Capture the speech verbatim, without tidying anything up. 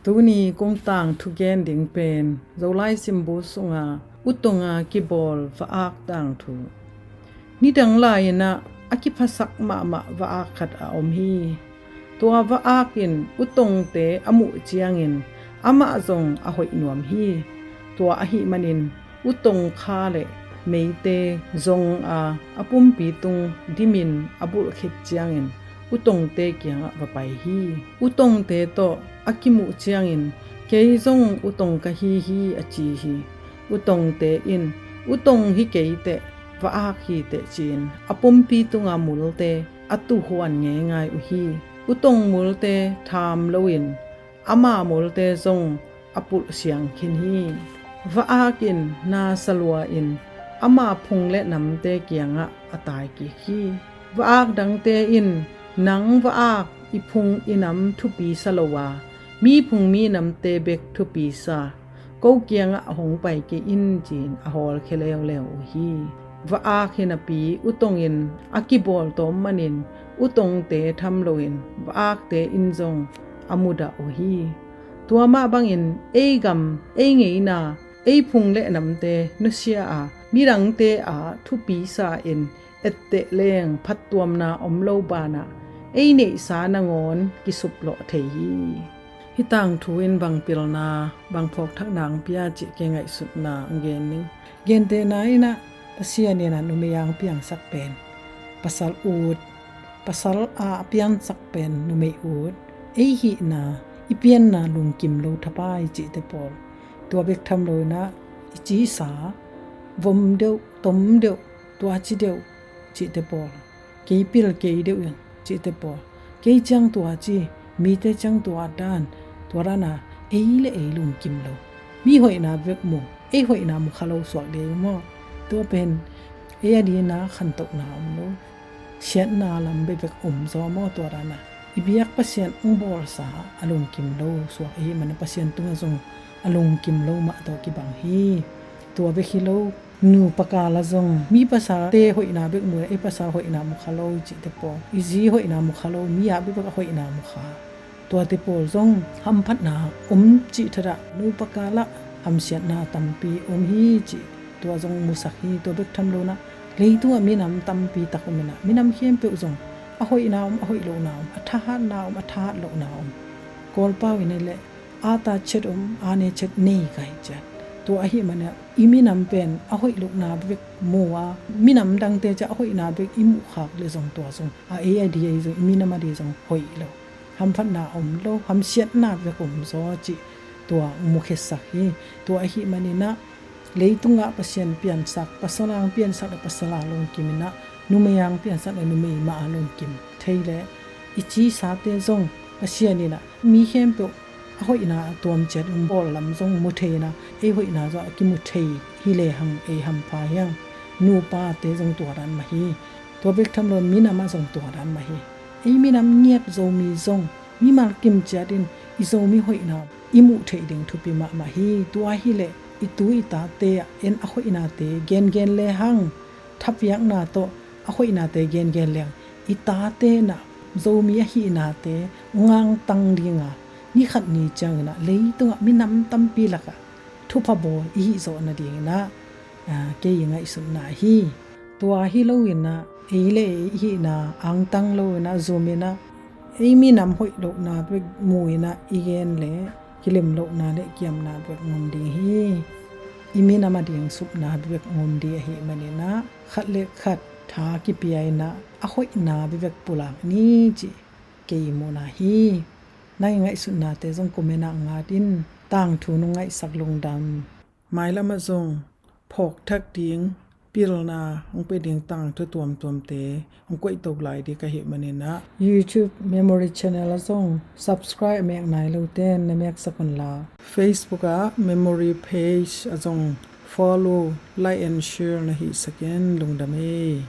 Tuni kong tangthu gen ding pen Zolai simbu sunga utonga kibawl va-ak tangthu. Nidang lai-inah a kiphasak mahmah va-ak khat a om hi. Tua va-ak in utongte a muh ciangin amah zong a hoih nuam hi. Tua ahih manin utong kha le meite zong a, a pumpi tung dimin a bulh khit ciangin utongte kiangah va pai hi. Utongte tawh a kimuh ciangin, "Kei zong utong ka hi hi," a ci hi. Utongte in, "Utong hi kei teh, va-ak hi teh," ci-in a pumpi tunga multe a tuhuan ngeingai uh hi. Utong multe tham loin ama multe zong a pulh siang khin hi. Va-ak in na sa lua-in ama phung le namte kiangah a taikik hi. Va-ak dangte in, "Nang va-ak, i phung i nam thupi sa lo a, mi phung mi namte bek thupi sa, ko kiangah hong pai kei in," ci-in a hawlkhia leuleu uh hi. Va-ak hi napi utong in a kibawl tawm manin utongte tham loin va-akte in zong a mudah uh hi. Tua mah bangin ei gam, ei ngeina, ei phung le namte nusia a, midangte a thupi sa-in etteh leng phattuamna om lo banah ei neihsa nangawn kisuplawh thei hi. Hih tangthu in bang pilna, bang phawkthakna ang pia cih kei ngaihsutna ang gen ning. Gentehna inah Pasian inah numei ang piangsak pen pasal ut, pasal a piangsak pen numei ut, ei hihna, i pianna lungkim lo thapai cihte pawl. Tua bek tham loinah i cisa, vom deuh, tom deuh, tua ci deuh cihte pawl. Kei pil kei deuh in cihte pawl. Kei ciang tua ci, mite ciang tua dan, tua dana ei le ei lungkim lo. Mi hoihna bek mu, ei hoihna mu kha lo suak dei maw? Tua pen ei a dina khantohna om lo. Siatna lam bekbek om zaw maw tua dana? I biak Pasian hong bawlsa a lungkim lo suak ahih mana Pasian tungah zong a lungkim lo mah tawh kibang hi. Tua bek hi lo, nupa kala zong mi pasalte hoihna bek mu, ei pasal hoihna mu kha lo cihte pawl, i zi hoihna mu kha lo, mi ah bekbek a hoihna mu kha. Tuate pawl zong hamphatna om cih thadah nupa kalah hamsiatna tampi om hi cih tua zong musak hi. Tua bek tham loinah leitungah minam tampi tak om inah minam khempeuh zong a hoihna om, a hoih lohna om, a thahatna om, a thahat lohna om. Kawlpau in leh ata chet om, ane chet nei kai ciat. Tua ahih mana i minam pen a hoih lohna bek mu a, minam dangte ciah a hoihna bek i muh khak le zong tua zong a ei a di ahi zong i minam a di zong hoih lo. Hamphatna om lo, hamsiatna bek om zaw cih tua mukhiasak hi. Tua ahih maninah leitungah Pasian piansak, pasal ang piansak le pasal a lungkim inah, numei ang piansak le numei mah a lungkim thei le i cisate zong Pasian inah mi khempeuh a hoihna a tuam ciat in bawl lam zong mu thei inah, ei hoihna zong a kimu thei hi lehang ei hampha hiang. Nupate zong tua dan mah hi. Tua bek tham loin minam ah zong tua dan mah hi. Ei minam ngiat Zomi zong mimal kim ciat in i Zomi hoihna i muh theih ding thupi mahmah hi. Tua hileh i tu i tate ah en a hoihnate gengen lehang, thapiakna tawh a hoihnate gengen lehang, i tate nah Zomi ahihnate ngangtang dinga, ni khat ni cianginah leitungah minam tampi lakah thupha bawl i hih zawh nadinginah, aa, kei i ngaihsutna hi. Tua hi loinah ei le ei i hihna angtang loinah zuminah ei minam hoih lohna bek mu inah i gen le kilim lohna le kiamna bek ngom ding hi. I minam a ding supna bek ngom ding ahih maninah khat le khat tha kipia inah a hoihna bek pulak ni cih kei i muhna hi. Nang i ngaihsutnate zong comment ah ngat in. Tangthu nong ngaihsak lungdam. Mailamah zong phawkthak ding, pilna hong pia ding tangthu tuamtuamte hong koihto lai ding ka hih maninah YouTube Memory Channel ah zong subscribe a mek nai lote na meksak unla, Facebook ah Memory Page ah zong follow, like and share na hihsak in. Lungdam ei.